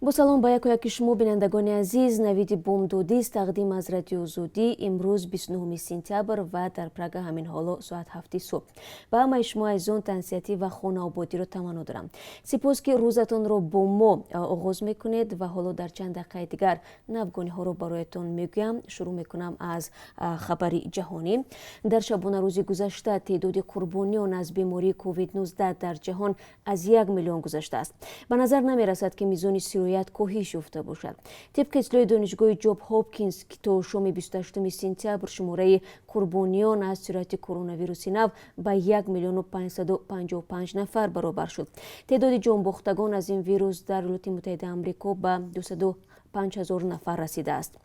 Бо салом ба яку яки шумо, бинандагони азиз. Навиди бомдодист, тақдим аз Радиои Озодӣ. Имрӯз 29 сентябр ва дар Прага ҳамин ҳоло соат 7-и субҳ. Ба ҳамаи шумо азизон тансиҳатӣ ва хонаободиро таманно дорам. Сипос, ки рӯзатонро бо мо оғоз мекунед. Ва ҳоло дар чанд дақиқаи дигар навгониҳоро бароятон мегӯям. Шурӯъ мекунам аз хабари ҷаҳонӣ. Дар шабонарӯзи гузашта теъдоди қурбониён аз бемории COVID-19 дар ҷаҳон аз 1 миллион гузаштааст. Ба назар намерасад, ки мизони сироят коҳиш ёфта бошад. Тибқи иттилои Донишгоҳи Ҷонс Ҳопкинс, то шоми 28 сентябр шумораи қурбониён аз сирояти коронавируси нав ба 1 миллиону 555 нафар баробар шуд. Теъдоди ҷонбохтагон аз ин вирус дар Иёлоти Муттаҳидаи Амрико ба 205 ҳазор нафар расидааст,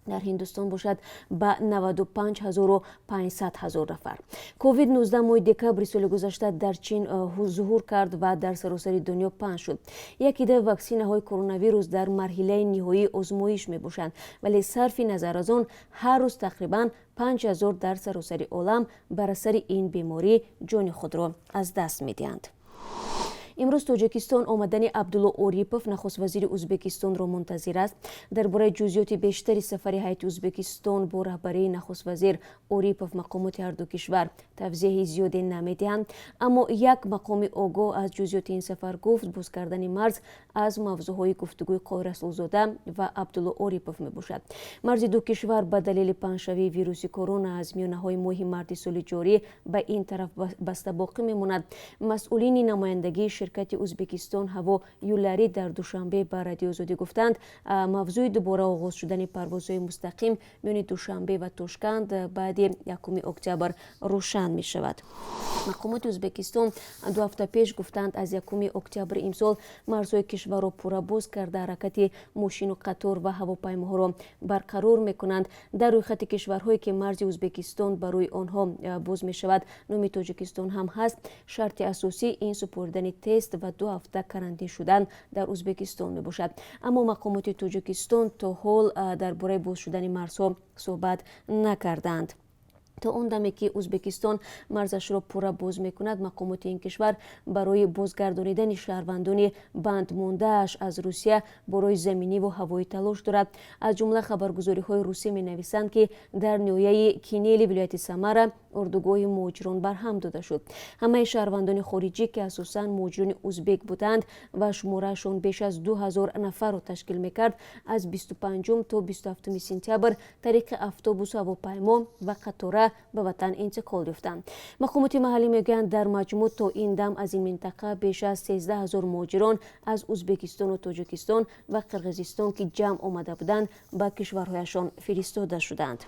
дар Ҳиндустон бошад, ба 95 500 ҳазор нафар. COVID-19 моҳи декабри соли гузашта дар Чин зуҳур кард ва дар саросари дунё паҳн шуд. Як идда ваксинаҳои коронавирус дар марҳилаи ниҳоии озмоиш мебошанд, вале сарфи назар аз он ҳар рӯз тақрибан 5000 дар саросари олам бар асари ин беморӣ ҷони худро аз даст медиҳанд. Имрӯз Тоҷикистон омадани Абдулло Орипов, нахуствазири Ӯзбекистонро, мунтазир аст. Дар бораи ҷузъиёти бештари сафари ҳайати Ӯзбекистон бо раҳбарии нахуствазир Орипов мақомоти ҳарду кишвар тавзеҳи зиёде намедиҳанд. Аммо як мақоми огоҳ аз ҷузъиёти ин сафар гуфт, боз кардани марз аз мавзӯъҳои гуфтугӯи Қоҳир Расулзода ва Абдулло Орипов мебошад. Марзи ду кишвар ба далели паҳншавии вируси корона аз миёнаҳои моҳи марти соли ҷорӣ ба ин тараф баста боқӣ мемонад. Масъулини намояндагии ширкати Ӯзбекистон Ҳаво Юллари дар Душанбе ба Радиои Озодӣ гуфтанд, мавзӯи дубора оғоз шудани парвозҳои мустақим миёни Душанбе ва Тошканд баъди 1 октябр рӯшан мешавад. Мақомоти Ӯзбекистон 2 ҳафта пеш гуфтанд, аз 1 октябри имсол марзҳои кишварро пурра боз карда, ҳаракати мошину қатор ва ҳавопаймоҳоро барқарор мекунанд. Дар рӯйхати кишварҳое, ки марзи Ӯзбекистон барои онҳо боз мешавад, номи Тоҷикистон ҳам ҳаст. Шарти асосӣ ин супоридани тест ва 2 ҳафта карантин шудан дар Ӯзбекистон мебошад. Аммо мақомоти Тоҷикистон то ҳол дар бораи боз шудани марзҳо суҳбат накардаанд. То он даме ки Ӯзбекистон марзашро пурра боз мекунад, мақомоти ин кишвар барои бозгардонидани шаҳрвандони бандмондааш аз Русия бо роҳи заминиву ҳавоӣ талош дорад. Аз ҷумла хабаргузориҳои русӣ менависанд, ки дар ноҳияи Кинели вилояти Самара урдугоҳи муҳоҷирон барҳам дода шуд. Ҳамаи шаҳрвандони хориҷӣ, ки асосан муҳоҷирони узбек буданд ва шумораашон беш аз 2000 нафарро ташкил мекард, аз 25 то 27 сентябр тариқи автобусу ҳавопаймо ва қатора ба ватан интиқол ёфтанд. Мақомоти маҳаллӣ мегӯянд, дар маҷмӯъ то ин дам аз ин минтақа беш аз 13 000 муҳоҷирон аз Ӯзбекистону Тоҷикистон ва Қирғизистон, ки ҷамъ омада буданд, ба кишварҳояшон фиристода шуданд.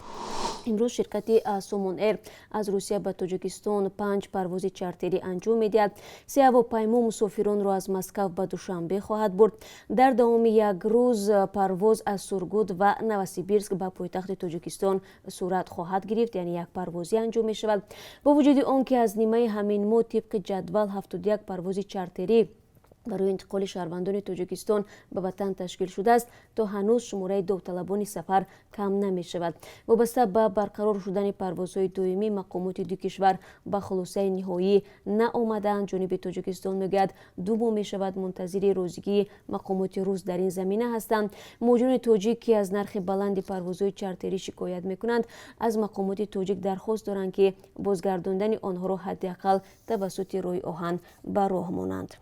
Имрӯз ширкати Сомон Эйр аз Русия ба Тоҷикистон панҷ парвози чартерӣ анҷом медиҳад. Се ҳавопаймо мусофиронро аз Москав ба Душанбе хоҳад бурд. Дар давоми як рӯз парвоз аз Сургут ва Новосибирск ба пойтахти Тоҷикистон сурат хоҳад гирифт, яъне як парвозӣ анҷом мешавад. Бо вуҷуди он ки аз нимаи ҳамин моҳ тибқи ҷадвал 71 парвози чартерӣ барои интиқоли шаҳрвандони Тоҷикистон ба ватан ташкил шудааст, то ҳанӯз шумораи довталабони сафар кам намешавад. Вобаста ба барқарор шудани парвозҳои доимӣ мақомоти ду кишвар ба хулосаи ниҳоӣ наомадаанд. Ҷониби Тоҷикистон мегӯяд, 2 моҳ мешавад, мунтазири розигии мақомоти рус дар ин замина ҳастанд. Муҳоҷирони тоҷик, ки аз нархи баланди парвозҳои чартерӣ шикоят мекунанд, аз мақомоти тоҷик дархост доранд, ки бозгардондани онҳоро ҳадди ақал тавассути роҳи оҳан ба роҳ монанд.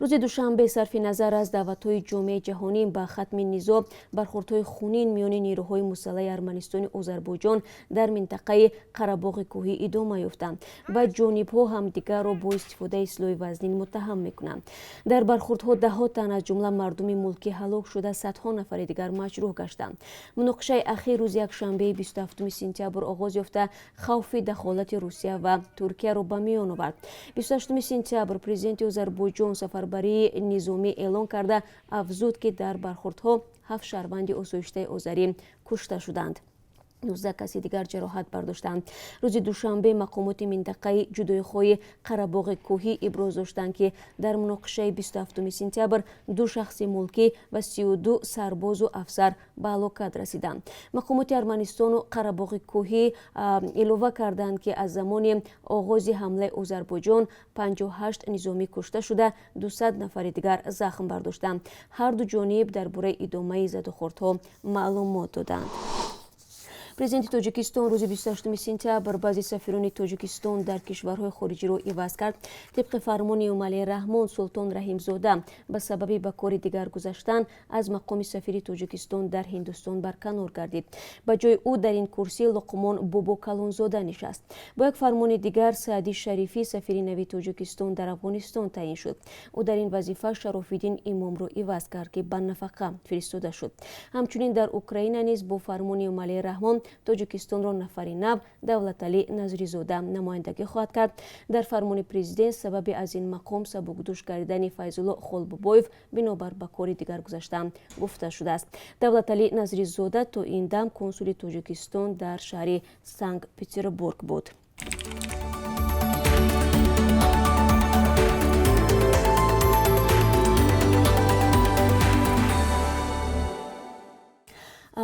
Рӯзи душанбе, сарфи назар аз даъватҳои ҷомеаи ҷаҳонӣ ба хатми низоъ, бархӯрдҳои хунин миёни нерӯҳои мусаллаҳи Арманистони Озарбойҷон дар минтақаи Қарабоғи Кӯҳӣ идома ёфтанд ва ҷонибҳо ҳамдигарро бо истифодаи силоҳи вазнин муттаҳам мекунанд. Дар бархӯрдҳо даҳҳо тан, аз ҷумла мардуми мулкӣ, ҳалок шуда, садҳо нафари дигар маҷрӯҳ гаштанд. Муноқишаи ахир рӯзи якшанбеи 27 сентябр оғоз ёфта, хавфи дахолати Русия ва Туркияро ба миён овард. 28 сентябр президенти Озарбойҷон сафарбарии низомӣ эълон карда, афзуд, ки дар бархӯрдҳо ҳафт шаҳрванди осоиштаи озарӣ кушта шуданд. 19 каси дигар ҷароҳат бардоштанд. Рӯзи душанбе мақомоти минтақаи ҷудоихоҳи Қарабоғи Кӯҳӣ иброз доштанд, ки дар муноқишаи 27 сентябр ду шахси мулкӣ ва 32 сарбозу афсар ба ҳалокат расиданд. Мақомоти Арманистону Қарабоғи Кӯҳӣ илова карданд, ки аз замони оғози ҳамлаи Озарбойҷон 58 низомӣ кушта шуда, 200 нафари дигар захм бардоштанд. Ҳарду ҷониб дар бораи идомаи задухӯрдҳо маълумот доданд. Президенти Тоҷикистон рӯзи 28 сентябр баъзе сафирони Тоҷикистон дар кишварҳои хориҷиро иваз кард. Тибқи фармони Эмомалӣ Раҳмон, Султон Раҳимзода ба сабаби ба кори дигар гузаштан аз мақоми сафири Тоҷикистон дар Ҳиндустон барканор гардид. Ба ҷои ӯ дар ин курсӣ Луқмон Бобокалонзода нишаст. Бо як фармони дигар Саъди Шарифӣ сафири нави Тоҷикистон дар Афғонистон таъин шуд. Ӯ дар ин вазифа Шарофиддин Имомро иваз кард, ки ба нафақа фиристода шуд. Ҳамчунин дар Украина низ бо фармони Эмомалӣ Раҳмон Тоҷикистонро нафари нав Давлаталӣ Назризода намояндагӣ хоҳад кард. Дар фармони президент сабаби аз ин мақом сабукдӯш гардидани Файзулло Холбобоев бинобар ба кори дигар гузаштан гуфта шудааст. Давлаталӣ Назризода то ин дам консули Тоҷикистон дар шаҳри Санкт Петербург буд.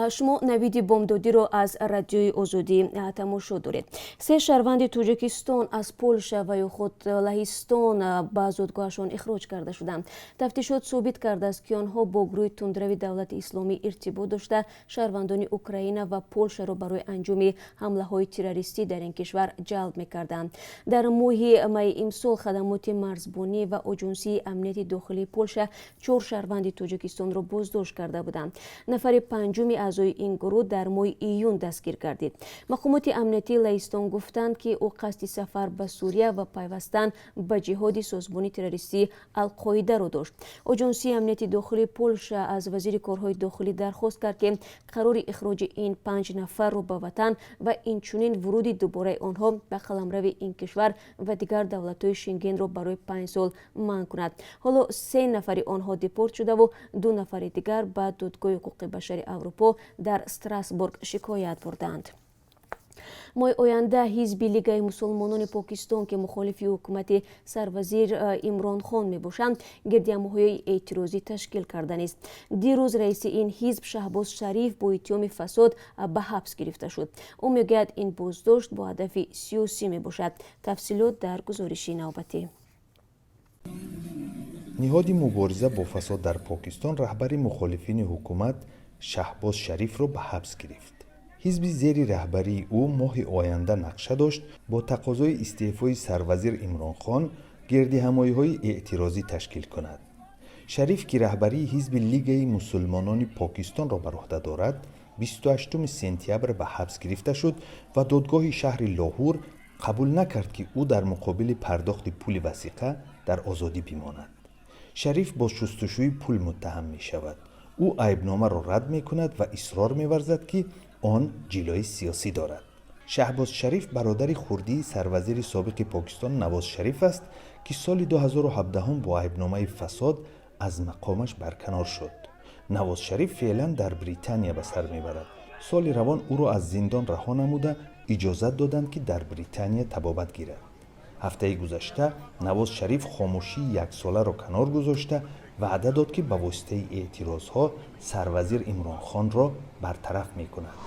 Шумо Навиди бомдодиро аз Радиои Озодӣ тамошо доред. Се шаҳрванди Тоҷикистон аз Полша ва ё худ Лаҳистон ба зодгоҳашон ихроҷ карда шуданд. Тафтишот собит кардааст, ки онҳо бо гурӯҳи тундрави Давлати Исломӣ иртибот дошта, шаҳрвандони Украина ва Полшаро барои анҷоми ҳамлаҳои террористӣ дар ин кишвар ҷалб мекарданд. Дар моҳи майи имсол хадамоти марзбонӣ ва Оҷунсии амнияти дохилии Полша чор шаҳрванди Тоҷикистонро боздошт карда буданд. Нафари панҷуми аъзои ин гурӯҳ дар моҳи июн дастгир гардид. Мақомоти амниятии Лаҳистон гуфтанд, ки ӯ қасди сафар ба Сурия ва пайвастан ба ҷиҳоди созмони террористии Алқоидаро дошт. Оҷонсии амнияти дохилии Полша аз вазири корҳои дохилӣ дархост кард, ки қарори ихроҷи ин панҷ нафарро ба ватан ва инчунин вуруди дубораи онҳо ба қаламрави ин кишвар ва дигар давлатҳои Шенгенро барои 5 сол манъ кунад. Ҳоло се нафари онҳо депорт шудаву ду нафари дигар ба Додгоҳи ҳуқуқи башари Аврупо дар Страсбург шикоят бурданд. Моҳи оянда ҳизби Лигаи мусулмонони Покистон, ки мухолифи ҳукумати сарвазир Имрон Хон мебошанд, гирдиҳамоҳии эътирозӣ ташкил карданист. Дирӯз раиси ин ҳизб Шаҳбоз Шариф бо иттиҳоми фасод ба ҳабс гирифта шуд. Ӯ мегӯяд, ин боздошт бо ҳадафи сиёсӣ мебошад. Тафсилот дар гузориши навбатӣ. Ниҳоди мубориза бо фасод дар Покистон раҳбари мухолифини ҳукумат Шаҳбоз Шарифро ба ҳабс гирифт. Ҳизби зери раҳбарии ӯ моҳи оянда нақша дошт бо тақозои истеъфои сарвазир Имронхон гирдиҳамоиҳои эътирозӣ ташкил кунад. Шариф, ки раҳбарии ҳизби Лигаи мусулмонони Покистонро бар уҳда дорад, 28 сентябр ба ҳабс гирифта шуд ва додгоҳи шаҳри Лоҳур қабул накард, ки ӯ дар муқобили пардохти пули васиқа дар озодӣ бимонад. Шариф бо шустушӯи пул муттаҳам мешавад. Ӯ айбномаро рад мекунад ва исрор меварзад, ки он ҷилои сиёсӣ дорад. Шаҳбоз Шариф бародари хурдии сарвазири собиқи Покистон Навоз Шариф аст, ки соли 2017 бо айбномаи фасод аз мақомаш барканор шуд. Навоз Шариф феълан дар Британия ба сар мебарад. Соли равон ӯро аз зиндон раҳо намуда, иҷозат доданд, ки дар Британия табобат гирад. Ҳафтаи гузашта Навоз Шариф хомӯшии яксоларо канор гузошта, ваъда дод, ки ба воситаи эътирозҳо сарвазир Имронхонро бартараф мекунад.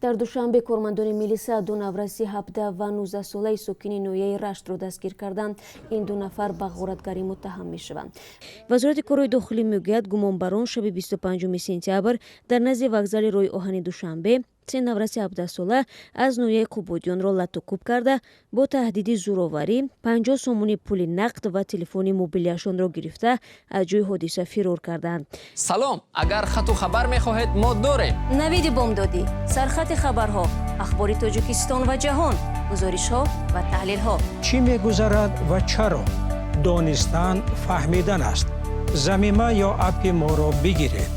Дар Душанбе кормандони милиса ду навраси 17 ва 19-солаи сокини ноҳияи Раштро дастгир карданд. Ин ду нафар ба ғоратгарӣ муттаҳам мешаванд. Вазорати корҳои дохилӣ мегӯяд, гумонбарон шаби 25 сентябр дар назди вокзали роҳи оҳани Душанбе се навраси 17-сола аз ноҳияи Қубодиёнро латукӯб карда, бо таҳдиди зӯроварӣ 50 сомони пули нақд ва телефони мобилиашонро гирифта, аз ҷои ҳодиса фирор карданд. Салом, агар хату хабар мехоҳед, мо дорем. Навиди бомдодӣ, сархати хабарҳо, ахбори Тоҷикистон ва ҷаҳон, гузоришҳо ва таҳлилҳо. Чӣ мегузарад ва чаро? Донистан фаҳмидан аст. Замима ё аппи моро бигиред.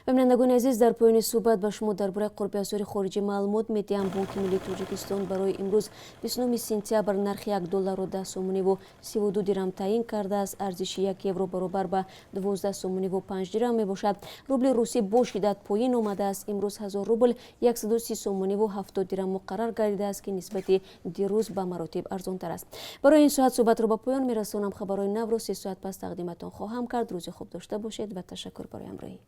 Бинандагони азиз, дар поёни суҳбат ба шумо дар бораи қурби асъори хориҷӣ маълумот медиҳам. Бонки миллии Тоҷикистон барои имрӯз, 29 сентябр, нархи 1 долларро 10 сомониву 32 дирам таъин кардааст. Арзиши 1 евро баробар ба 12 сомониву 5 дирам мебошад. Рубли русӣ бо шиддат поин омадааст. Имрӯз 1000 рубл 130 сомониву 70 дирам муқаррар гардидааст, ки нисбати дирӯз ба маротиб арзонтар аст. Барои ин соат суҳбатро ба поён мерасонам. Хабарҳои навро 3 соат пас тақдиматон хоҳам кард. Рӯзи хуб дошта бошед ва ташаккур барои ҳамроҳӣ.